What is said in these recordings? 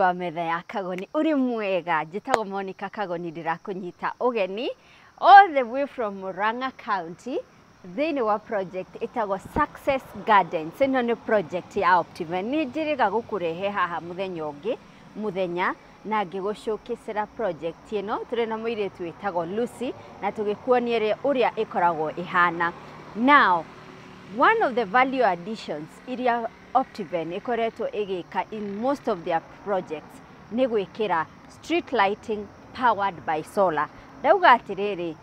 Wa metha ya Kagoni, ũrĩ mwega? Njĩtagwo Monica Kagoni, ndĩrakũnyita ũgeni all the way from Murang'a County thĩinĩ wa project ĩtagwo Success Gardens. Ĩno nĩ project ya Optiven. Nĩ njĩrĩga gũkũrehe haha mũthenya ũngĩ mũthenya na ngĩgũcũkĩcĩra project ĩno tũrĩ na mũirĩtu wĩtagwo Lucy na tũgĩkuonia ũrĩa ĩkoragwo ĩhana. Now, one of the value additions iria Optiven ĩkoretwo ĩgĩka in most of their projects nĩ gwĩkĩra street lighting powered by solar. Ndauga atĩrĩrĩ,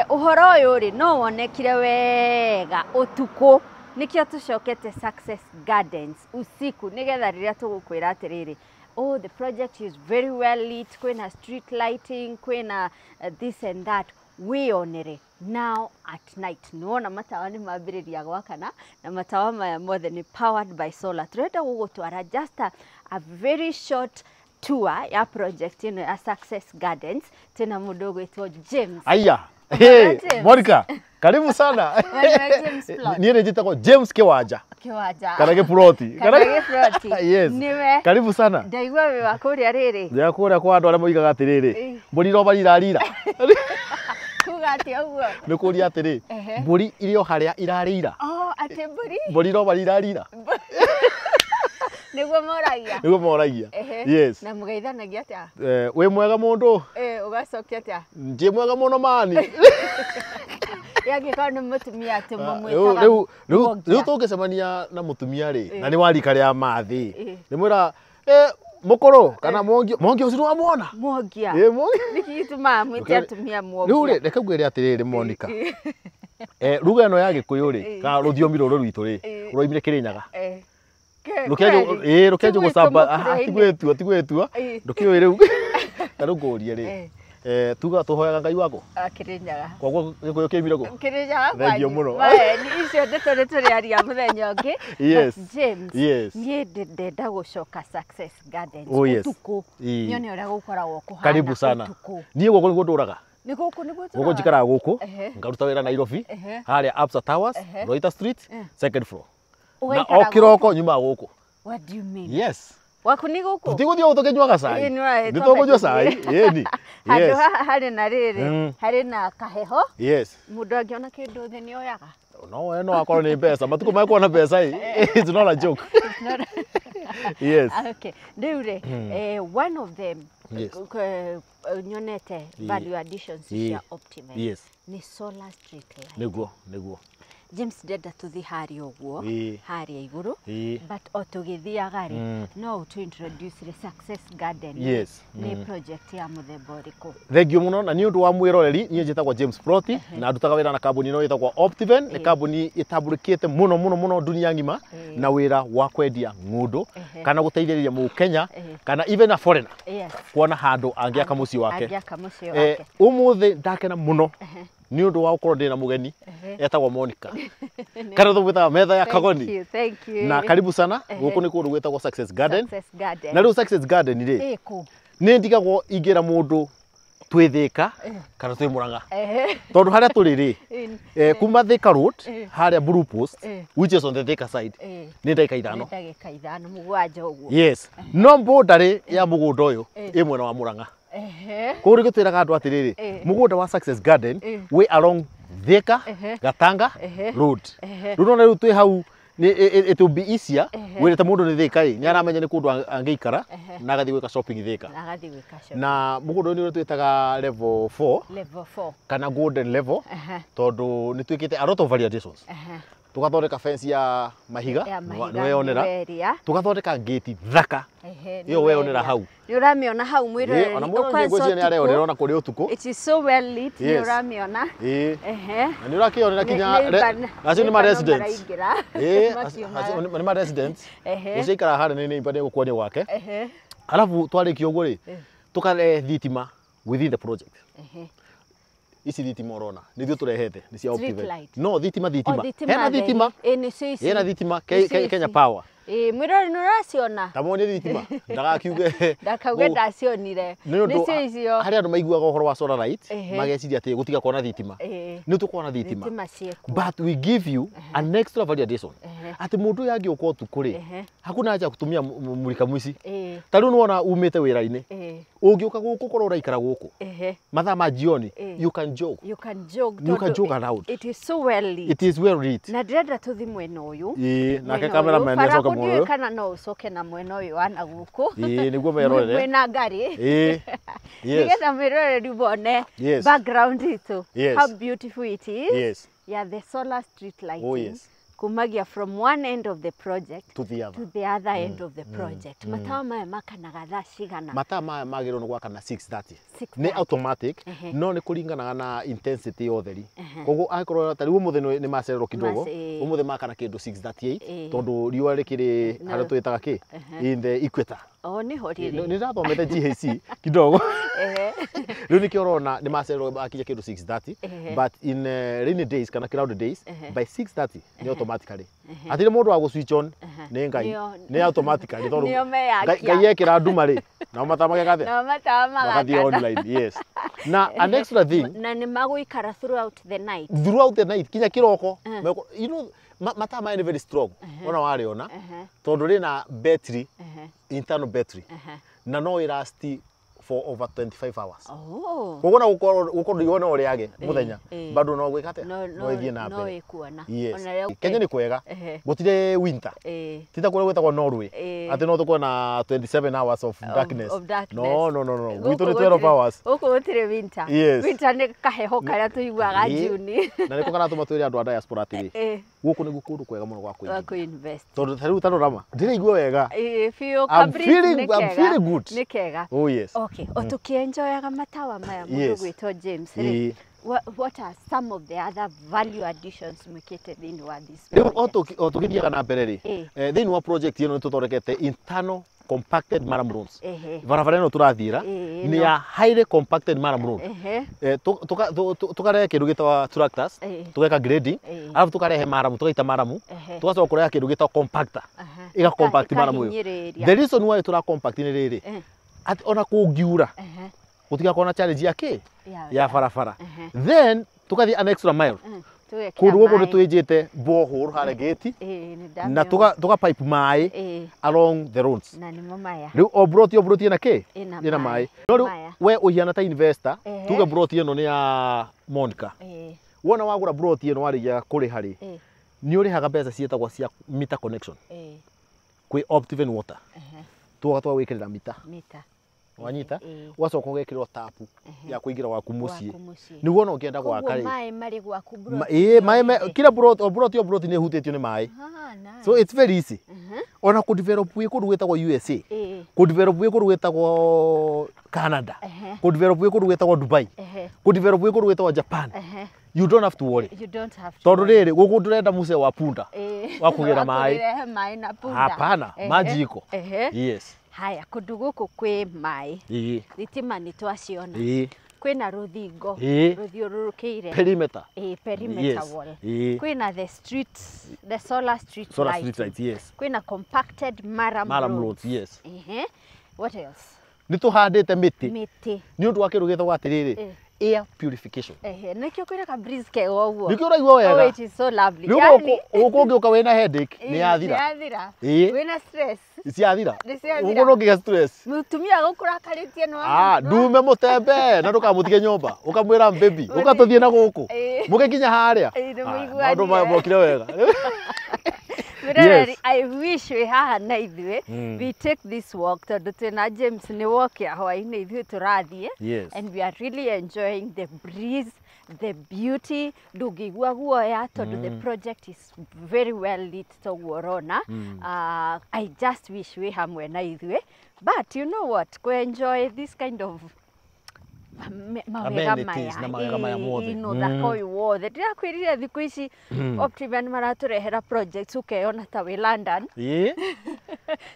ũhoro ũyũ rĩ no wonekire wega ũtukũ, nĩkĩo tũcokete Success Gardens usiku nĩgetha rĩrĩa tũgũkwĩra atĩrĩrĩ, oh, the project is very well lit, kwĩna street lighting, kwĩna this and that, wĩyonere. Now at night nĩwona matawa nĩ mambĩrĩria gwakana na matawa maya mothe nĩ powered by solar. Tũrenda gũgũtwara just a very short tour ya project ĩno ya Success Gardens. Tena mũndũ ũgwĩtwo James. Aya. Hey, Monica, karibu sana. Niĩ nĩ njĩtagwo James Kiwanja. Kiwanja. Kana Gĩburoti. Kana Gĩburoti. Yes. Niwe. Karibu sana. Ndaigua wĩ wa kũrĩa rĩrĩ. Ndĩ kũrĩa kwa andũ arĩa moigaga atĩrĩrĩ, mbũri iroba irarira. Kuga atĩa ũguo? Nĩ kũria atĩrĩ, mbũri irĩ o harĩa irarĩira. Oh, atĩ mbũri? Mbũri iroba irarira. Nĩguo moragia. Nĩguo moragia. Yes. Na mũgeithanagia atĩa? Wĩ mwega mũndũ? Ũgacokia atĩa? Ndĩ mwega mũno mani. Yangĩkorwo nĩ mũtumia atĩ mũmwĩtaga. Rĩu tũngĩcemania na mũtumia rĩ, na nĩ wa rika rĩa mathĩ, nĩ mwĩra mũkũrũ kana mwongi, mwongi ũcio nĩwamwona? Mwongia. Ĩ mwongi. Nĩkĩ gĩtũmaga mwĩte atumia mwongia? Rĩu rĩ, reke ngwĩre atĩrĩrĩ Monica. Ruga ĩno ya Gĩkũyũ rĩ, kana rũthiomi rũrũ rwitũ rĩ, rũroimire Kĩrĩnyaga. Rũkĩanjia gũcamba, ti gwĩtua, ndũkĩũĩ rĩu. Ta rĩu ngũrie rĩ, tuga tũhoyaga Ngai waku? Kĩrĩnyaga. Koguo Gĩkũyũ kĩoimire kũ? Kĩrĩnyaga. Thengiũ mũno. Icio ndeto nĩ tũrĩaria mũthenya ũngĩ. Yes. James, Yes. niĩ ndenda gũcoka Success Gardens Oh, yes. ũtukũ. Nyone ũrĩa gũkoragwo kũhana. Karibu sana. Ũtukũ. Niĩ gũkũ nĩguo ndũraga. Nĩ gũkũ nĩguo Gũkũ njikaraga gũkũ, Ehe. ngaruta wĩra Nairobi, Ehe. harĩa Absa Towers, Ehe. Loita Street, second floor. Na Ũgaikara o kĩroko nyumaga gũkũ. What do you mean? Yes. Waku nĩ gũkũ? Tũtigũthiĩ ũguo tũkĩnyuaga cai. Ĩĩ, nĩ Nĩ tũkũnyua cai. Ĩni. Handũ Yes. haha harĩ na rĩrĩ, harĩ na kaheho. Yes. Mũndũ angĩona kĩndũ thĩ nĩ oyaga. No we no akorwo nĩ mbeca. Matukũ maya kuona mbeca ĩ, it's not a joke. Yes. Okay. Rĩu rĩ, one of them Yes. nyonete value additions cia Optiven Yes. nĩ solar street light. Nĩguo, nĩguo. James, ndenda tũthiĩ harĩa ũguo, harĩa igũrũ, but o tũgĩthiaga rĩ, no ũtũ introduce the Success Garden. Yes. Nĩ project ya mũthemba ũrĩkũ? Thengiũ mũno na nĩ ũndũ wa mwĩroreri, niĩ njĩtagwo James Proti na ndutaga wĩra na kambuni ĩno ĩtagwo Optiven. Nĩ kambuni ĩtambũrĩkĩte mũno mũno mũno dunia ng'ima na wĩra wa kwendia ng'ũndũ kana gũteithĩrĩria mũkenya kana even a foreigner kuona handũ angĩaka mũciĩ wake. Angĩaka mũciĩ wake. Ũmũthĩ ndakena mũno nĩ ũndũ wa gũkorwo ndĩ na mũgeni etagwo Monica, kana tũmwĩtaga metha ya Thank Kagoni. you, thank you. Na karibu sana. Gũkũ nĩ kũndũ gwĩtagwo Success Garden. Success Garden. Na rĩu Success Garden rĩ, Ĩ kũ? nĩ ndigagwo ingĩra mũndũ twĩ Thĩka kana twĩ Mũrang'a, tondũ harĩa tũrĩ rĩ, kuma Thika Road harĩa Blue Post, which is on the Thika side, nĩ ndagĩka Nĩ 5. ndagĩka 5 7 ũguo. Yes, no boundary ya mũgũnda ũyũ ĩ mwena wa Mũrang'a. Koguo nĩkĩo twĩraga andũ atĩrĩrĩ, mũgũnda wa Success Garden wĩ along Thika Gatanga Road. Rĩu nona rĩu twĩ hau it will be easier wĩrĩte mũndũ nĩ Thika rĩ, nĩ aramenya nĩ kũndũ angĩikara na agathiĩ gwĩka shopping Thika. Na agathiĩ gwĩka shopping. Na mũgũnda ũyũ nĩ ũrĩa twĩtaga level 4 Level 4. kana golden level, tondũ nĩ twĩkĩte a lot of value additions. Tũgathondeka fence ya mahiga, Ya mahiga. nĩweyonera. Nĩweria. Tũgathondeka ngĩti thaka Ehe, ĩyo weyonera nĩweria. hau. Nĩ ũramĩona hau mwĩroreri. Ona mwĩroreri ngwĩciria nĩ areyonera ona kũrĩ ũtukũ. It is so well lit, nĩ Yes. ũramĩona. Na nĩ ũrakĩonera kinya acio nĩ ma neighbor no residents. maraingĩra. Acio Makiuma. nĩ ma residents. Ũcio aikaraga harĩa nĩ neighbor, nĩ gũkuonia gwake. Alafu twarĩkia ũguo rĩ, tũkarehe thitima within the project. Ici thitima ũrona nĩ ithuĩ tũrehete, nĩ cia Street Optiven. Light. No thitima O thitima thitima hena theri. thitima Ĩ, nĩcio ici. Hena thitima Nĩcio Kenya ici. Power. Mwĩrori nĩ ũraciona? Ta muonie thitima ndagakiuge. Ndakauge ndacionire. Nĩcio icio. Harĩ andũ maiguaga ũhoro wa solar light mageciria atĩ gũtiga kuona thitima. Nĩ tũkuona thitima. But we give you an extra value addition. Atĩ mũndũ ũyũ angĩũka ũtukũ rĩ, hakuna haja kutumia mulika mwici. Ta rĩu nĩwona umĩte wĩra-inĩ, ũngĩũka gũkũ korwo ũraikara gũkũ mathaa ma jioni, you can jog. You can jog. You can jog around. It is so well lit. It is well lit. Na ndĩrenda tũthi mwena ũyũ. Nake cameraman nĩ acoka mwena ũyũ. Kana no ũcoke na mwena ũyũ wa na gũkũ. Nĩguo merorere. Mwena ngari. Yes. Nĩgetha mwĩroreri wone background itũ. How beautiful it is. Yes. Yeah, the solar street lighting. Oh, yes. Kumagia from one end of the project to the other, to the other end of the project. Matawa maya makanaga thaa cigana? Matawa maya magĩrĩirwo nĩ gwakana 6:30. Nĩ automatic, no nĩ kũringanaga na intensity ya ũtheri. Koguo angĩkorwo ta rĩu ũmũthĩ nĩ macererwo kidogo, ũmũthĩ makana kĩndũ 6:38 tondũ riũa rĩkĩrĩ harĩa twĩtaga kĩ in the equator. Oh, nĩho rĩrĩ. Nĩ ndathomete GHC kidogo. Rĩu nĩkĩo ũrona nĩ macererwo makinya kĩndũ 6:30, but in rainy days kana cloudy days by 6:30 nĩ automatically. Hatirĩ mũndũ wa gũ switch on, nĩ Ngai, nĩ automatically tondũ Ngai ekĩra nduma rĩ, nao matawa mageka atĩa? Nao matawa magathiĩ online, yes. Na an extra thing, na nĩ magũikara throughout the night. Throughout the night kinya kĩroko. You know, matawa maya nĩ very strong. Ona warĩona tondũ rĩna battery, internal battery, na no ĩrasti for over 25 hours. Koguo na gũkorwo riũa no rĩage mũthenya, bado no gwĩka atĩa? No ĩthiĩ na mbere. No ĩkuona. Yes. Kenya nĩ kwega. Gũtirĩ winter. Ti ta kũrĩa gwĩtagwo Norway. Atĩ no tũkorwo na 27 hours of darkness. No, no, no, no. Gwitũ nĩ 12 hours. Gũkũ gũtirĩ winter. Winter nĩ kaheho karĩa tũiguaga June. Na nĩko karatũma twĩre andũ a diaspora atĩrĩ, gũkũ nĩguo kũndũ kwega mũno gwa kũ-invest. Tondũ ta rĩu ta rora ndĩraigua wega. Biũ, I'm feeling good. Nĩ kega. Oh yes. Okay, o tukienjoyaga matawa maya mũndũ gwĩtwo James rĩ, what are some of the other value additions mwĩkĩte thĩinĩ wa this project? Rĩu o tũgĩthiaga na mbere rĩ, thĩinĩ wa project ĩno nĩ tũthondekete internal compacted murram roads. Barabara ĩno tũrathiĩra nĩ ya highly compacted murram road. Tũkarehe kĩndũ gĩtagwo tractors, tũgeka grading, alafu tũkarehe maramu, tũgaita maramu, tũgacoka kũrehe kĩndũ gĩtagwo compactor, ĩga compact maramu ĩyo. The reason why tũra compact nĩ rĩrĩ, atĩ ona kũngiura gũtigakorwo na challenge ya kĩ ya barabara. Then tũgathiĩ an extra mile. Kũndũ gũkũ nĩ twĩnjĩte borehole harĩa gate na tũga pipe maĩ along the roads. Na nĩmo maya. Rĩu o broti ĩna kĩ? Ĩna maĩ. No rĩu we ũhiana ta investor, tuge broti ĩno nĩ ya Monica. Wona wagũra broti ĩno warĩkia kũrĩha rĩ, nĩ ũrĩhaga mbeca ciĩtagwo cia meter connection kwĩ Optiven Water. Tũgoka tũgagwĩkĩrĩra mita. Wanyita, ũgacoka ũgekĩrwo tapu ya kũingĩra gwaku mũciĩ nĩguo ona ũngĩenda gwaka rĩ, maĩ marĩ gwaku maĩ kila broti o broti o broti nĩ ĩhutĩtio nĩ maĩ. So it's very easy. Ona kũ develop wĩ kũndũ gwĩtagwo USA, kũ develop wĩ kũndũ gwĩtagwo Canada, kũ develop wĩ kũndũ gwĩtagwo Dubai, kũ develop wĩ kũndũ gwĩtagwo Japan. You don't have to worry. You don't have to. Tondũ rĩrĩ gũkũ ndũrenda mũcee wa punda wa kũgĩra maĩ. Maĩ na punda. Hapana, maji iko. Yes. Haya, kũndũ gũkũ kwĩ maĩ, thitima nĩ twaciona, kwĩna rũthingo rũthiũrũrũkĩire perimeter, perimeter wall, kwĩna the street, the solar street solar street lights, yes, kwĩna compacted murram roads, yes. What else? Nĩ tũhandĩte mĩtĩ nĩ ũndũ wa kĩndũ gĩtagwo atĩrĩrĩ, air purification. Nĩkĩo kwĩna ka breeze kega ũguo. Nĩkĩo ũraigua wega. Oh, it is so lovely. Rĩu gũkũ ũngĩũka wĩna headache nĩ yathira. Nĩ yathira. Wĩna stress. Ciathira. Gũkũ no ngĩgĩa stress. Mũtumia gũkũrakarĩtie no. Ah, ndume mũtembe na ndũkamũtige nyũmba. Ũkamwĩra baby, ũka tũthiĩ na gũkũ. Mũgĩkinya harĩa. Maũndũ maya mokire wega. Yes. I wish we haha na ithuĩ we take this walk tondũ twĩna James nĩ walk ya hwaĩ-inĩ ithuĩ tũrathiĩ. And we are really enjoying the breeze, the beauty, ndũngĩigua guoya tondũ the project is very well lit toguo ũrona. I just wish wĩ hamwe na ithuĩ, but you know what, kũ enjoy this kind of mawega maya mothe, ũthaka ũyũ wothe. Ndĩrakwĩrire thikũ ici Optiven maratũrehera projects ũkeyona ta wĩ London.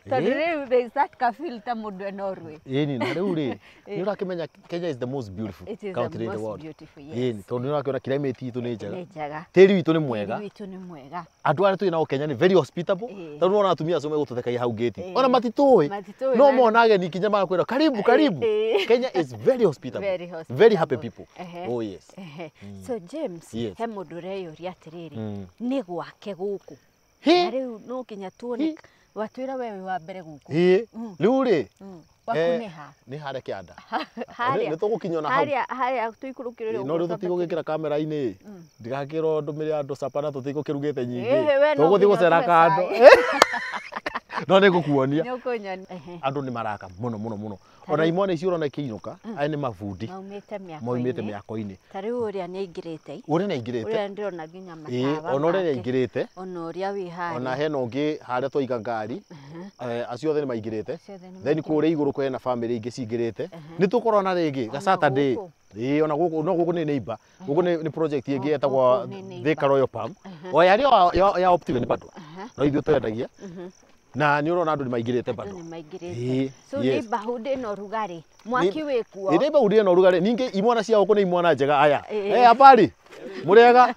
Tondũ rĩu there is that ka feel ta mũndũ e Norway. Ĩni, na rĩu rĩ, nĩ ũrakĩmenya Kenya is the most beautiful It is the country in the most world. beautiful, yes. Ĩni, tondũ nĩ ũrakĩona climate itũ nĩ njega. Nĩ njega. Tĩri witũ nĩ mwega. Tĩri witũ nĩ mwega. Andũ arĩa twĩ nao Kenya nĩ very hospitable. Tondũ nĩwona atumia acio megũtũthekagia hau gate. Ona matitũĩ. Matitũĩ, No mona ageni kinya magakwĩra karibu karibu. Kenya is very hospitable. Very hospitable. Very happy people. Oh yes. So James, Yes. he mũndũ ũreyũria atĩrĩrĩ, nĩ gwake gũkũ. Hĩ. Na rĩu no nginya tuone watwĩra we wĩ wa mbere gũkũ. Ĩĩ. Rĩu rĩ, Gwaku nĩ ha? Nĩ harĩa kĩanda. Harĩa. Nĩ tũgũkinya ona hau. Harĩa harĩa tũikũrũkĩrĩre. No rĩu tũtigũgĩkĩra kamera-inĩ. Ndigakĩrwo ndũmĩre andũ capa na tũtigũkĩrugĩte nyingĩ. Ĩhĩ, we no Tũgũthiĩ nginya gũcera ũtũhe kando. cai. No nĩ ngũkuonia. Nĩ ũkũnyonia. Andũ nĩ maraka mũno mũno mũno. Ona imwana icio ũrona ikĩinũka, aya nĩ mabundi. Maumĩte mĩako-inĩ. Maumĩte mĩako-inĩ. Ta rĩu ũrĩa nĩ aingĩrĩte. Ũrĩa nĩ aingĩrĩte. Ũrĩa ndĩrona nginya matawa. Ona ũrĩa nĩ aingĩrĩte. Ona ũrĩa wĩ harĩa. Ona hena ũngĩ harĩa twaiga ngari. Acio othe nĩ maingĩrĩte. Acio othe nĩ Then kũrĩa igũrũ kwĩna family ingĩ cingĩrĩte. Nĩ tũkorwo na rĩngĩ ga Saturday. Gũkũ. Ĩĩ, ona gũkũ, no gũkũ nĩ neighbor. Gũkũ nĩ project ĩngĩ ĩtagwo Gũkũ nĩ neighbor. Thika Royal Palm. O yarĩ ya Optiven bado. No ithuĩ twendagia. Na nĩ ũrona andũ nĩ maingĩrĩte bado. Andũ nĩ maingĩrĩte. So Yes. neighborhood ĩno ũrugarĩ. Mwaki wĩ kuo. Nĩ neighborhood ĩno ũrugarĩ. Ningĩ imwana cia gũkũ nĩ imwana njega aya. Habari. Mũrĩega?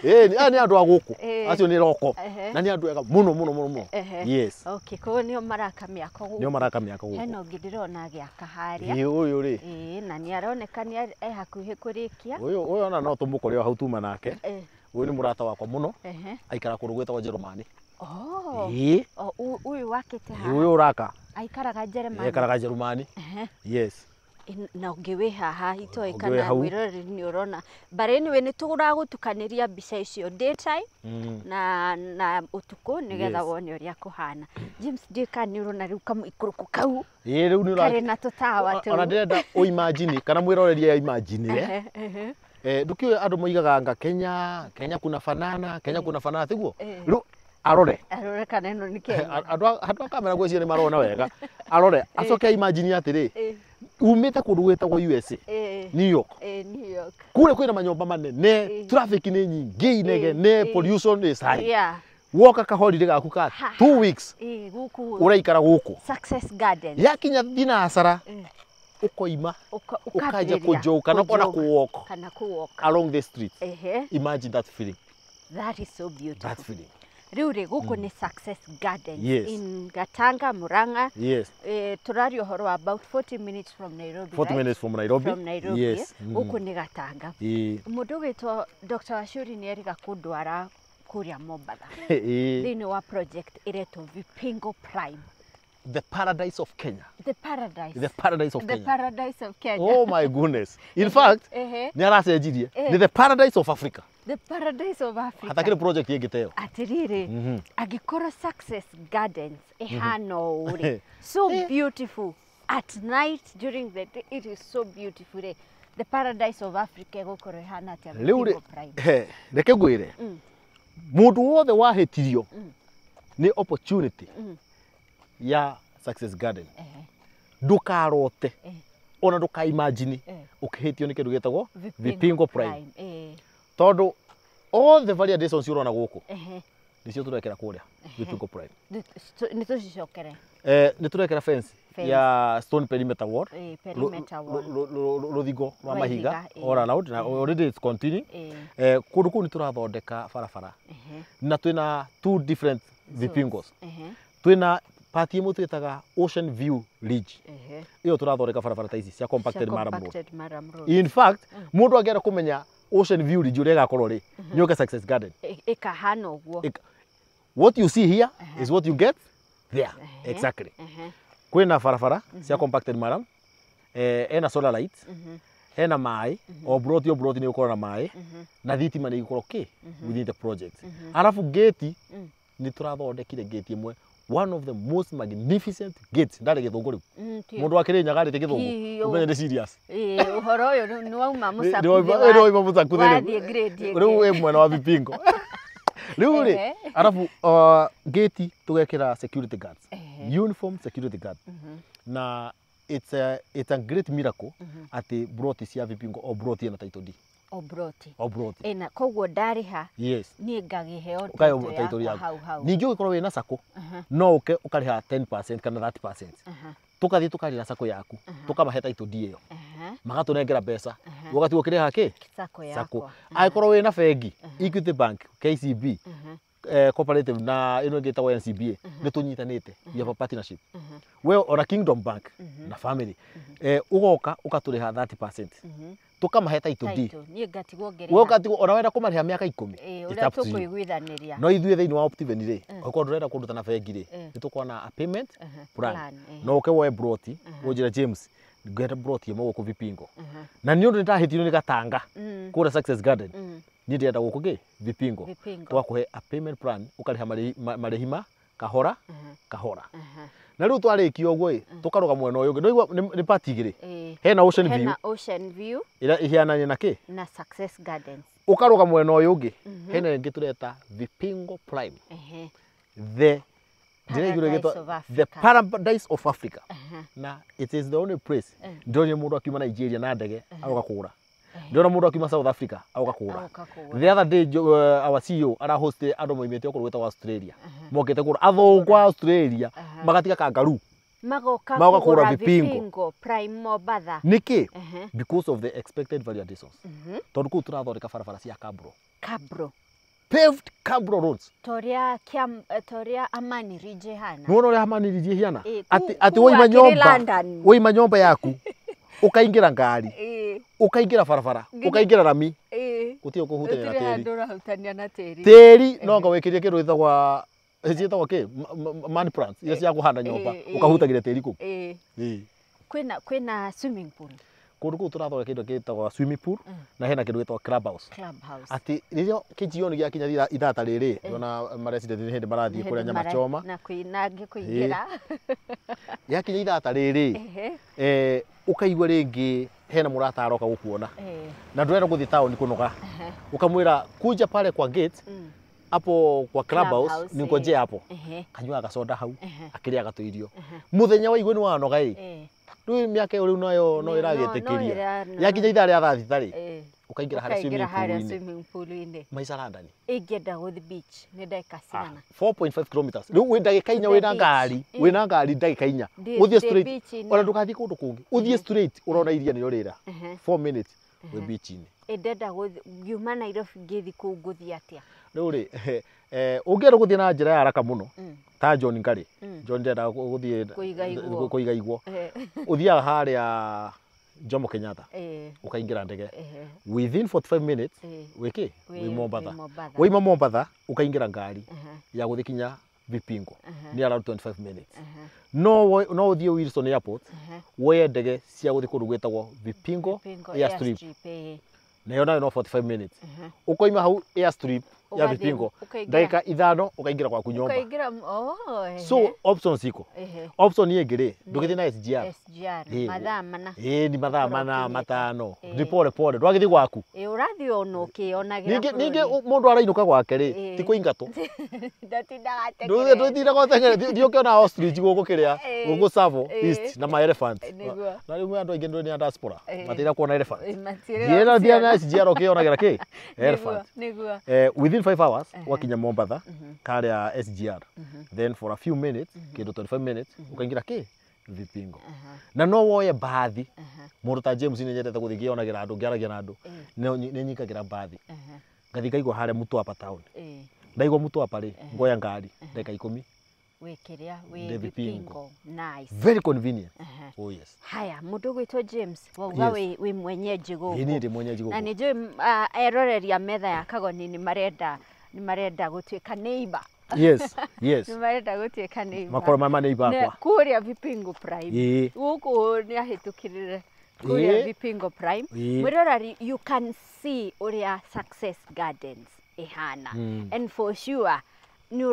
Aya nĩ andũ a gũkũ. Acio nĩ roko. Na nĩ andũ ega mũno mũno mũno mũno. Yes. Okay, koguo nĩo maraka mĩako gũkũ. Nĩo maraka mĩako gũkũ. Hena ũngĩ ndĩrona agĩaka harĩa. Ĩĩ, ũyũ rĩ. Ĩĩ, na nĩ aroneka nĩ e hakuhĩ kũrĩkia. Ũyũ ona no tũmũkore o hau tuma nake. Ũyũ nĩ mũrata wakwa mũno. Aikara kũndũ gwĩtagwo Jerumani. Ĩĩ. Ũyũ wakĩte haha. Ũyũ ũraka. Aikaraga Jerumani. Aikaraga Jerumani. Yes. Na ũngĩ wĩ haha itoĩ Ũngĩ wĩ kana hau. mwĩroreri nĩ ũrona. But anyway nĩ tũragũtukanĩria mbica icio daytime na ũtukũ nĩgetha wone ũrĩa kũhana. James, ndiũĩ kana nĩ ũrona rĩu kamũikũrũko kau. Ĩĩ, rĩu nĩ Karĩ na tũtawa tũu. Ona ndĩrenda ũimagine kana mwĩroreri aimagine. Ndũkĩũĩ andũ moigaga anga Kenya, Kenya kuna fanana, Kenya kuna fanana, tiguo? Rĩu arore. Arore kana ĩno nĩ Kenya. Andũ a kamera ngwĩciria nĩ marona wega. Arore, acoke imagine atĩrĩ. Umĩte kũndũ gwĩtagwo USA. New York. New York. Kũrĩa kwĩna manyũmba manene, traffic nĩ nyingĩ, inegene, pollution is high. Woka kaholiday gaku ka 2 weeks. Gũkũ. Ũraikara gũkũ. Success Garden. Yakinya thinacara, ũkoima, ũkanjia kũjoke kana ona kũwalk. Kana kũwalk. Along the street. Imagine that feeling. That is so beautiful. That feeling. Rĩu rĩ, gũkũ nĩ Success Gardens. Yes. In Gatanga, Murang'a. Yes. Tũraria ũhoro wa about 40 minutes from Nairobi. 40 minutes from Nairobi. From Nairobi. Yes. Gũkũ nĩ Gatanga. Mũndũ ũgwĩtwo Dr. Wachuri nĩ erĩga kũndwara kũrĩa Mombatha. Thĩinĩ wa project ĩretwo Vipingo Prime. The paradise of Kenya. The paradise. The paradise of The Kenya. paradise of Kenya. Oh my goodness. In fact, nĩ aracenjirie. Nĩ the paradise of Africa. The paradise of Africa. Hatakĩrĩ project ĩngĩ ta ĩyo. Atĩrĩrĩ, angĩkorwo Success Gardens ĩhana ũũ rĩ, so beautiful at night during the day, it is so beautiful rĩ. The paradise of Africa ĩgũkorwo ĩhana atĩa? Rĩu rĩ, Vipingo Prime? Reke ngwĩre. Mũndũ wothe wahĩtirio nĩ opportunity ya Success Garden. Ndũkarote. Ona ndũkaimagine ũkĩhĩtio nĩ kĩndũ gĩtagwo Vipingo Prime. Tondũ all the variations ũrona gũkũ nĩcio tũrekĩra kũrĩa Vipingo Prime. Nĩ tũcicokere. Nĩ tũrekĩra fence ya stone perimeter wall. Perimeter wall. Rũthingo rwa mahiga all around na already it's continuing. Kũndũ kũu nĩ tũrathondeka barabara. Na twĩna two different Vipingos. Twĩna part ĩmwe twĩtaga Ocean View Ridge. Ĩyo tũrathondeka barabara ta ici cia compacted murram road. Compacted murram road. In fact, mũndũ angĩenda kũmenya Ocean View Ridge ũrĩa ĩgakorwo rĩ, nĩ ũke Success Garden. Ĩkahana ũguo. What you see here is what you get there. Exactly. Kwĩna barabara cia compacted murram, ena solar lights, hena maĩ, o broti o broti nĩ gũkorwo na maĩ, na thitima nĩ igũkorwo kĩ within the project. Arabu gate nĩ tũrathondekire gate ĩmwe, one of the most magnificent gates. Ndarĩ gĩthũngũ rĩu. Mũndũ wa Kĩrĩnyaga arĩte gĩthũngũ. Ũmenye nĩ serious. Ũhoro ũyũ nĩ wauma mũcakuthe Nĩ wauma mũcakuthe rĩu. Wathiĩ grade ĩngĩ. Rĩu wĩ mwena wa Vipingo. Rĩu rĩ, arabu gate tũgekĩra security guards. Uniform security guard. Na it's a great miracle atĩ broti cia Vipingo o broti ĩna title deed. O broti. O broti. Ĩna koguo ndarĩha. Yes. Niĩ ngagĩheo title yakwa hau hau. Ningĩ ũngĩkorwo wĩna sacco no ũke ũkarĩha 10% kana 30%. Tũkathiĩ tũkarĩra sacco yaku, tũkamahe title deed ĩyo. Magatũnengera mbeca. Ũgatigwo ũkĩrĩha kĩ? Sacco yakwa. Angĩkorwo wĩna bengi, Equity Bank, KCB, Cooperative na ĩno ĩngĩ ĩtagwo NCBA, nĩ tũnyitanĩte. We have a partnership. We ona Kingdom Bank na family. Ũgoka ũkatũrĩha 30%. Tũkamahe title deed. Niĩ ngatigwo ngĩrĩha. We ũgatigwo ona wenda kũmarĩha mĩaka 10. Ũrĩa tũkũiguithanĩria. No ithuĩ thĩinĩ wa Optiven rĩ, angĩkorwo ndũrenda kũnduta na bengi rĩ, nĩ tũkorwo na a payment plan. No ũke woe broti, ũnjĩre James, ngwenda broti ĩmwe gũkũ Vipingo. Na nĩ ũndũ nĩndahĩtirio nĩ Gatanga kũrĩa Success Garden. Niĩ ndĩrenda gũkũ kĩ? Vipingo. Twakũhe a payment plan, ũkarĩha marĩhi ma kahora kahora. Na rĩu twarĩkia ũguo ĩ, tũkarũga mwena ũyũ ũngĩ. Nĩwaigua nĩ part igĩrĩ. Hena Ocean View. Hena Ocean View. Ĩrĩa ĩhianaine na kĩ? Na Success Gardens. Ũkarũga mwena ũyũ ũngĩ. Hena ĩngĩ tũreta Vipingo Prime. The The Paradise of Africa. Na it is the only place. Ndĩronire mũndũ akiuma Nigeria na ndege agoka kũgũra. Ndĩrona mũndũ akiuma South Africa agoka kũgũra. The other day our CEO arahost andũ moimĩte o kũndũ gwĩtagwo Australia. Mokĩte kũgũra athũngũ a Australia magatiga kangaroo. Magoka kũgũra Vipingo Prime Mombatha. Nĩkĩ? Because of the expected value additions. Tondũ kũu tũrathondeka barabara cia cabro. Cabro. Paved cabro roads. Toria Amani Ridge hana. Nĩwona ũrĩa Amani Ridge ihana? Atĩ woima nyũmba, woima nyũmba yaku, ũkaingĩra ngari, ũkaingĩra barabara, ũkaingĩra rami, gũtirĩ ũkũhutania na tĩri. Gũtirĩ na tĩri. Tĩri no anga wĩkĩrie kĩndũ gĩtagwa ciĩtagwo kĩ? Money plants, iria cia kũhanda nyũmba, ũkahutagĩria tĩri kũu. Kwĩna swimming pool. Kũndũ kũu tũrathondeka kĩndũ gĩtagwo swimming pool na hena kĩndũ gĩtagwo club house. Atĩ rĩrĩa kĩjioni gĩakinya ithaa ta rĩrĩ, ndĩrona maresident nĩ hĩndĩ marathiĩ kũrĩa nyama choma. Na kwĩna angĩ kũingĩra. Yakinya ithaa ta rĩrĩ, ũkaigua rĩngĩ hena mũrata aroka gũkuona. Na ndũrenda gũthiĩ taũni kũnoga. Ũkamwĩra kuja pale kwa gate, hapo kwa club house, ningojea hapo. Kanyuaga soda hau, akĩrĩaga tũirio. Mũthenya waigua nĩ wanoga ĩ. Rĩu mĩaka ĩyo rĩu nayo no ĩragĩtĩkĩria. Yakinya ithaa rĩa thaa thita rĩ, ũkaingĩra harĩa swimming pool-inĩ. Maica London. Ingĩenda gũthiĩ beach nĩ ndagĩka cigana? 4.5 kilometers. Rĩu wĩ ndagĩka inya wĩna ngari, wĩna ngari ndagĩka inya. Ũthiĩ straight. Ona ndũgathiĩ kũndũ kũngĩ. Ũthiĩ straight ũrona iria nĩrĩo rĩra. 4 minutes wĩ beach-inĩ. Ndĩrenda gũthiĩ ngiuma Nairobi ngĩthiĩ kũu ngũthiĩ atĩa? Rĩu rĩ, ũngĩenda gũthiĩ na njĩra ya haraka mũno ta John Ngari. John ndendaga gũthiĩ kũiga igwo. Ũthiaga harĩa Jomo Kenyatta, ũkaingĩra ndege. Within 45 minutes wĩkĩ? Wĩ Mombatha. Waima Mombatha ũkaingĩra ngari ya gũthiĩ kinya Vipingo. Nĩ around 25 minutes. No ũthiĩ Wilson Airport woye ndege cia gũthiĩ kũndũ gwĩtagwo Vipingo Airstrip. Nayo nayo no 45 minutes. Ũkoima hau airstrip ya Vipingo ndagĩka ithano ũkaingĩra kwaku nyũmba. So options iko. Option ĩngĩ rĩ, ndũgĩthiĩ na SGR. SGR mathaa mana. Ĩĩ ni mathaa mana matano. Ni pole pole ndwagĩthiĩ gwaku. Ĩĩ ũrathiĩ ona ũkĩonagĩra. Ningĩ mũndũ arainũka gwake rĩ, ti kũingatwo. Ndatindaga ateng'erete. Ndũtindaga ũteng'erete. Thiĩ ũkĩona ostrich gũkũ kĩrĩa, gũkũ Tsavo East na ma elephant. Na rĩu andũ aingĩ nĩ a diaspora. Matira kuona elephant. Thiĩ na SGR ũkĩonagĩra kĩ? Elephant. Within 5 hours wakinya Mombatha karĩa SGR. Then for a few minutes, kĩndũ 25 minutes, ũkaingĩra kĩ? Vipingo. Na no woye mbathi. Mũndũ ta James nĩ nyendete gũthiĩ ngĩonagĩra andũ, ngĩaragia na andũ. Nĩ nyingagĩra mbathi. Ngathiĩ ngaigua harĩa Mtwapa town. Ndaigua Mtwapa rĩ, ngoya ngari ndagĩka 10. Wĩ kĩrĩa, wĩ Vipingo. Nice. Very convenient. Oh yes. Haya, mũndũ ũgwĩtwo James, wauga wĩ mwenyeji gũkũ. Ĩĩ niĩ ndĩ mwenyeji gũkũ. Na nĩ njũĩ eroreria metha ya Kagoni nĩ marenda gũtuĩka neighbor. Yes, yes. Nĩ marenda gũtuĩka neighbor. Makorwo ma neighbor akwa. Kũrĩa Vipingo Prime. Gũkũ nĩ ahĩtũkĩrire kũrĩa Vipingo Prime. Mwĩroreri, you can see ũrĩa Success Gardens ĩhana. And for sure, nĩ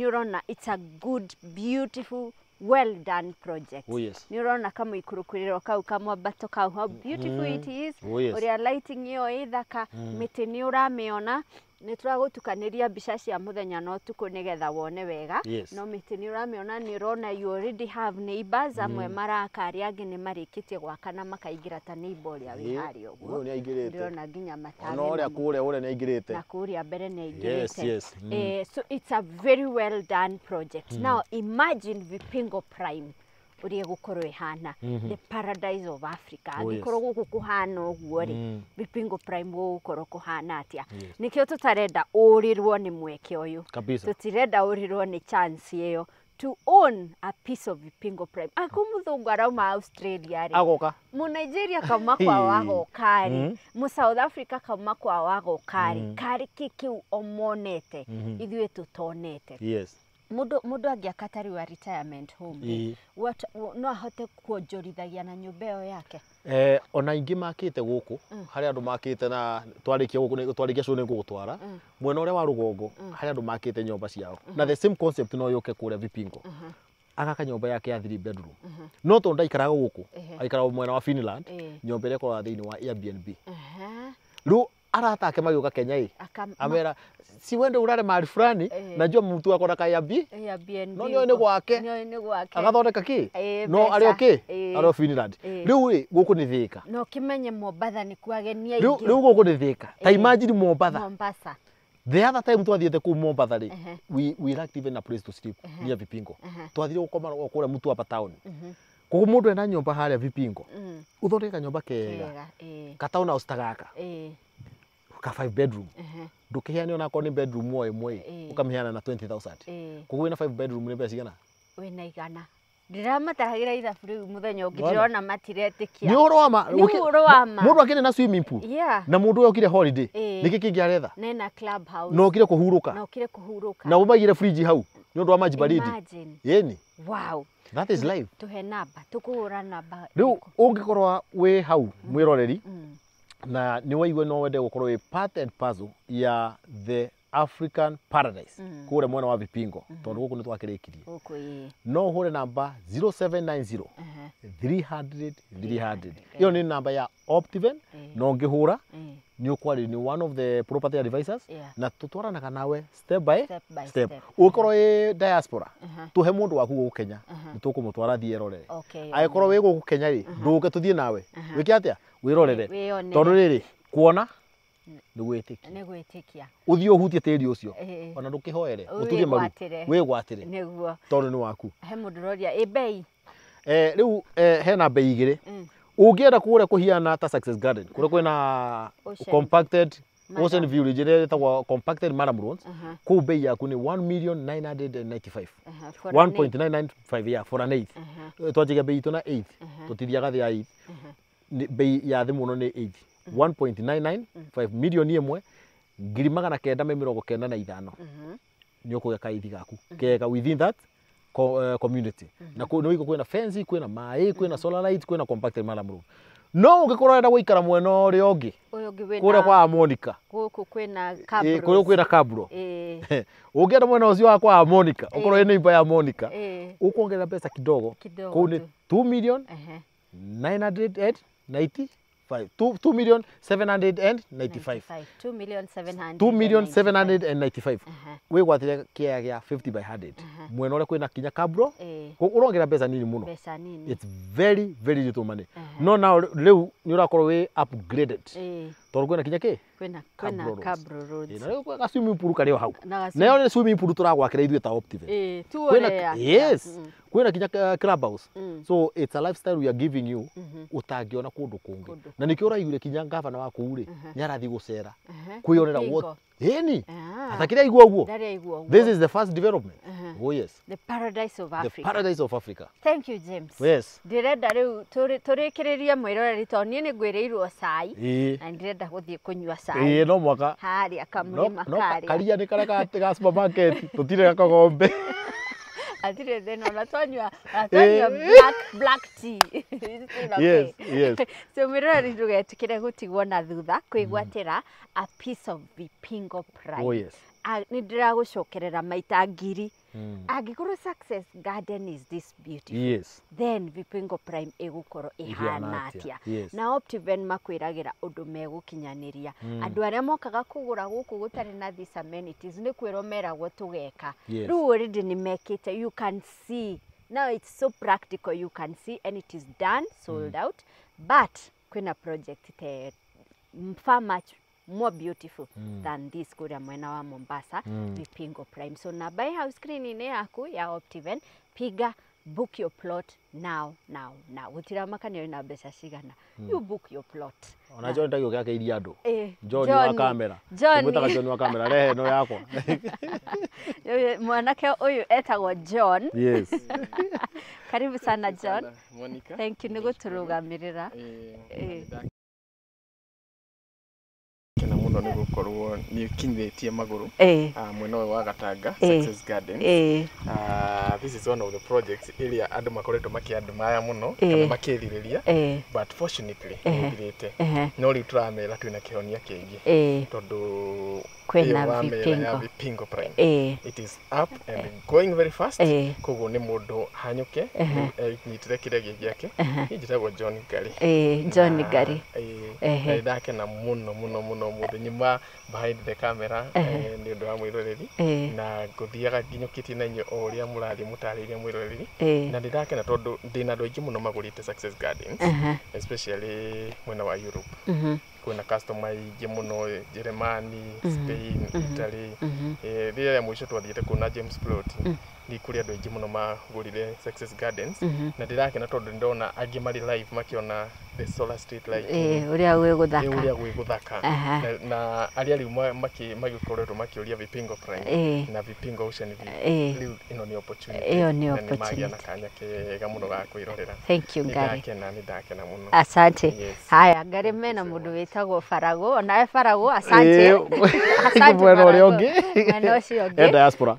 ũrona it's a good, beautiful, well done project. Oh yes. Nĩ ũrona kamũikũrũkĩrĩro kau kamwambato kau, how beautiful it is. Oh yes. Ũrĩa lighting ĩyo ĩ thaka, mĩtĩ nĩ ũramĩona. Nĩ tũragũtukanĩria mbica cia mũthenya na ũtukũ nĩgetha wone wega. Yes. No mĩtĩ nĩ ũramĩona, nĩ ũrona you already have neighbors amwe maraka, arĩa angĩ nĩ marĩkĩtie gwaka na makaingĩra, ta neighbor ũrĩa wĩ harĩa ũguo. Ũyũ nĩ aingĩrĩte. Ndĩrona nginya matawa Ona ũrĩa kũrĩa, ũrĩa nĩ aingĩrĩte. Na kũrĩa mbere nĩ aingĩrĩte. Yes. So it's a very well done project. Now imagine Vipingo Prime ũrĩa ĩgũkorwo ĩhana, the paradise of Africa. Oh, yes. Angĩkorwo gũkũ kũhana ũguo rĩ, Vipingo Prime gũgũkorwo kũhana atĩa? Nĩkĩo tũtarenda ũrĩrwo nĩ mweke ũyũ. Kabisa. Tũtirenda ũrĩrwo nĩ chance ĩyo to own a piece of Vipingo Prime. Akũ mũthũngũ arauma Australia rĩ, Agoka. Mu Nigeria kauma kwao agoka rĩ, mu South Africa kauma kwao agoka rĩ, karĩ kĩ kĩu omonete ithuĩ tũtonete? Yes. Mũndũ angĩaka ta rĩu a retirement home rĩ, no ahote kuonjorithagia na nyũmba ĩyo yake? Ona ingĩ makĩte gũkũ, harĩa andũ makĩte, na twarĩkia gũkũ twarĩkia show nĩ ngũgũtwara mwena ũrĩa wa rũgongo harĩa andũ makĩte nyũmba ciao, na the same concept no yũke kũrĩa Vipingo. Agaka nyũmba yake ya 3 bedroom, no tondũ ndaikaraga gũkũ, aikaraga mwena wa Finland, nyũmba ĩrĩa ĩkoragwo thĩinĩ wa Airbnb. Rĩu arata ake magĩũka Kenya ĩ, amera si wende urare mahali fulani, najua mtu akona ka Airbnb. Airbnb. No nĩoĩ nĩ gwake. Nĩoĩ nĩ gwake. Agathondeka kĩ, no mbeca. arĩ o kĩ, arĩ o Finland. Rĩu ĩ, gũkũ nĩ Thĩka. Na ũkĩmenye Mombatha nĩ kuo ageni Rĩu aingĩ. rĩu gũkũ nĩ Thĩka, ta imagine Mombatha. Mombasa. The other time twathiĩte kũu Mombatha rĩ, we lacked even a place to sleep near Vipingo. Twathire gũkoma o kũrĩa Mtwapa town. Koguo mũndũ ena nyũmba harĩa Vipingo, ũthondeke kanyũmba kega, Kega, ka town house ta gaka, ka 5 bedroom, ndũkĩheane onakorwo nĩ bedroom o ĩmwe ĩ, ũkamĩheana na 20,000. Koguo wĩna 5 bedroom nĩ mbeca cigana? Wĩna igana. Ndĩramataragĩra ithabu rĩu mũthenya ũngĩ, Wona? ndĩrona matiretĩkia. Nĩ ũhoro wa ma. Nĩ ũhoro wa ma. Mũndũ akĩrĩ na swimming pool na mũndũ ũyũ okire holiday, nĩkĩ kĩngĩ aretha? Nena club house. Na okire kũhurũka. Na ũkire kũhurũka. Na ũmaigire fridge hau nĩ ũndũ wa maji baridi. Imagine. Yeni. Wow. That is life. Tũhe namba, tũkũhũra namba Rĩu ĩrĩkũ? Ũngĩkorwo wĩ hau mwĩroreri na nĩ waigua no wende gũkorwo wĩ part and parcel ya the African paradise kũrĩa mwena wa Vipingo, tondũ gũkũ nĩ twakĩrĩkirie, Gũkũ ĩĩ. no ũhũre namba 0790 300 300. Ĩyo nĩ namba ya Optiven, na ũngĩhũra nĩ ũkwarĩrio nĩ one of the property advisors, na tũtwaranaga nawe step by Step by step. step. Ũngĩkorwo wĩ diaspora, tũhe mũndũ waku gũkũ Kenya, nĩ tũkũmũtwara thiĩ erorere. Angĩkorwo wĩ gũkũ Kenya rĩ, ndũke tũthiĩ nawe wĩke atĩa, wĩrorere. Wĩyonere. Tondũ rĩrĩ, kuona nĩ gwĩtĩkia. Nĩ gwĩtĩkia. Ũthiĩ ũhutie tĩri ũcio, ona ndũkĩhoere, ũturie maru. Wĩgwatĩre. Wĩgwatĩre. Nĩguo. Tondũ nĩ waku. He mũndũ ũroria ĩ bei. Rĩu hena bei igĩrĩ. Ũngĩenda kũrĩa kũhiana ta Success Garden, kũrĩa kwĩna Ocean. Compacted Murram. Ocean View ĩrĩa ĩtagwo compacted murram roads, kũu bei yaku nĩ 1 million 995. For an eighth. 1.995, yeah, for an eighth. Twanjagia bei itũ na eighth, tũtithiaga thĩ ya eighth. Bei ya thĩ mũno nĩ eighth, 1.995 milioni ĩmwe ngiri magana kenda me mĩrongo kenda na ithano, nĩ ũkũgĩa kaithi gaku kega within that community, na kũu nĩ kwĩna fence, kwĩna maĩ, kwĩna solar light, kwĩna compacted murram road. No ũngĩkorwo ũrenda gũikara mwena ũrĩa ũngĩ, Ũyũ ũngĩ wĩna kũrĩa kwa Monica, gũkũ kwĩna kũrĩa kwĩna cabro, ũngĩenda mwena ũcio wa kwa Monica, ũkorwo wĩ neighbor ya Monica, ũkuongerera mbeca kidogo. Kidogo Kũu nĩ tu. 2 million 995, 2 million 795. 2 million 700. 2 million 795, wĩgwatĩre kĩaya gĩa 50 by 100 mwena ũrĩa kwĩna kinya cabro. Ũrongerera mbeca nini mũno. Mbeca nini. It's very very little money, no now rĩu nĩ ũrakorwo wĩ upgraded, tondũ kwĩna kinya kĩ? Kwĩna kwĩna Cabro roads. Cabro roads. Na rĩu ga swimming pool karĩ o hau. Na ga Na ĩyo nĩ swimming pool tũragwakĩra ithuĩ ta Optiven. Tu Kwĩna ũrĩa. Yes, kwĩna kinya club house. So it's a lifestyle we are giving you ũtangĩona kũndũ kũngĩ. Kũndũ. Na nĩkĩo ũraiguire kinya ngavana wa kũu rĩ, nĩ arathiĩ gũcera kwĩyonera Vipingo. what ĩni atakĩrĩ aigua ũguo. Ndarĩ aigua ũguo. This is the first development. Oh yes. The paradise of The Africa. paradise of Africa. Thank you, James. Yes. Ndĩrenda rĩu tũrĩkĩrĩrie mwĩroreri, tondũ niĩ nĩ ngwĩrĩirwo cai na ndĩrenda gũthiĩ kũnyua cai Ĩĩ, no mwaka harĩa no, kamũrĩma no karĩa. Karia nĩ karĩa ga supermarket, tũtirĩ gakogombe. Hatirĩ thĩna, ona twanyua, ona twanyua black tea. It's still okay. Yes. So mwĩroreri, ndũgetĩkĩre gũtigwo na thutha kwĩgwatĩra a piece of Vipingo Prime. Oh yes. Nĩ ndĩragũcokerera maita ngiri. Angĩkorwo Success Garden is this beautiful, yes, then Vipingo Prime ĩgũkorwo ĩhana atĩa? Yes. Na Optiven makwĩragĩra ũndũ megũkinyanĩria. Andũ arĩa mokaga kũgũra gũkũ gũtarĩ na these amenities nĩ kwĩrwo meragwo tũgeka. Yes. Rĩu already nĩ mekĩte, you can see. Now it's so practical, you can see, and it is done, sold out. But kwĩna project te far much more beautiful than this kũrĩa mwena wa Mombasa, Vipingo Prime. So namba ĩ hau screen-inĩ yaku ya Optiven, piga book your plot now, now, now. Gũtiramakania wĩna mbeca cigana. You book your plot. Ona John ndagĩũke akeiria andũ. John Johnny. wa kamera. Johnny. Ũmwĩtaga John wa kamera, rehe ĩno yakwa. Mwanake ũyũ etagwo John. Yes. Karibu sana John. Sana, Monica. Thank you nĩ gũtũrũgamĩrĩra. Kena mũno nĩ gũkorwo nĩ ũkinyithĩtie magũrũ mwena ũyũ wa Gatanga, Success Gardens. This is one of the projects ĩrĩa andũ makoretwo makĩadmire mũno kana makĩrirĩria, but fortunately nĩthirĩte. No rĩu tũramera twĩna kĩhonia kĩngĩ tondũ Kwĩna ĩyo wamera ya Vipingo. Vipingo Prime. It is up and going very fast. Koguo nĩ mũndũ hanyũke enyitĩre kĩrĩa gĩ gĩake. Niĩ njĩtagwo John Ngari. John Na, Ngari. Na nĩ ndakena mũno mũno mũno mũthĩ nyuma behind the camera nĩ ũndũ wa mwĩroreri na ngũthiaga nginyũkĩtie na inyuĩ o ũrĩa mũrathiĩ mũtarĩirie mwĩroreri na nĩ ndakena tondũ ndĩna andũ aingĩ mũno magũrĩte Success Gardens, especially mwena wa Europe. Kwĩna customer aingĩ mũno Jeremani, Spain, Italy. Rĩrĩa rĩa mũico twathiĩte kũu na James Plot nĩ kũrĩ andũ aingĩ mũno magũrire Success Gardens na ndĩrakena tondũ nĩndona angĩ marĩ live makĩona the solar street light Ũrĩa gwĩ gũthaka. Ũrĩa gwĩ gũthaka. Na arĩa rĩu magĩkoretwo makĩũria Vipingo Prime na Vipingo Ocean View, rĩu ĩno nĩ opportunity Ĩyo nĩ na nĩmagĩa na opportunity. kanya kega mũno ga kwĩrorera. Thank you, Ngari. Nĩ ndakena mũno. Asante. Yes. Haya, Ngari mena so mũndũ much. wĩtagwo Faragũ, onawe Faragũ, asante. Asante Mwena ũrĩa Faragũ. ũngĩ. Mwena ũcio ũngĩ. E diaspora.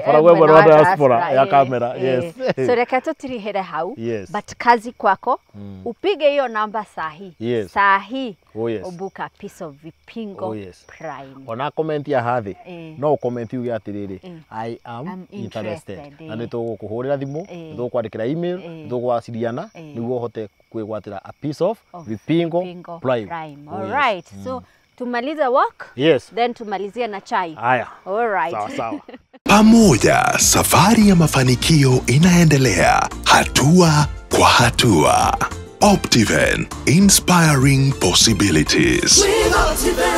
Faragũ Mwena mwena wa wa diaspora ya kamera. Yes. Yes. So reke tũtirihĩre hau. Yes. But kazi kwako, upige hiyo namba sahi. Yes. Sahi. Oh, yes. Ubook a piece of Vipingo Oh, yes. Prime. Ona comment ya hathi no comment uge atiriri, "I am I'm interested," interested, na nĩ tũgũkũhũrĩra thimũ, nĩ tũgũkwandĩkĩra email, nĩ tũgũwaciriana nĩguo ũhote kwĩgwatĩra a piece of Vipingo Vipingo Prime. Prime. Oh, All yes. right. So tumalize work. Yes. Then tumalizie na chai. Haya. All right. Sawa sawa. Pamoja, safari ya mafanikio inaendelea hatua kwa hatua. Optiven, inspiring possibilities. With Optiven.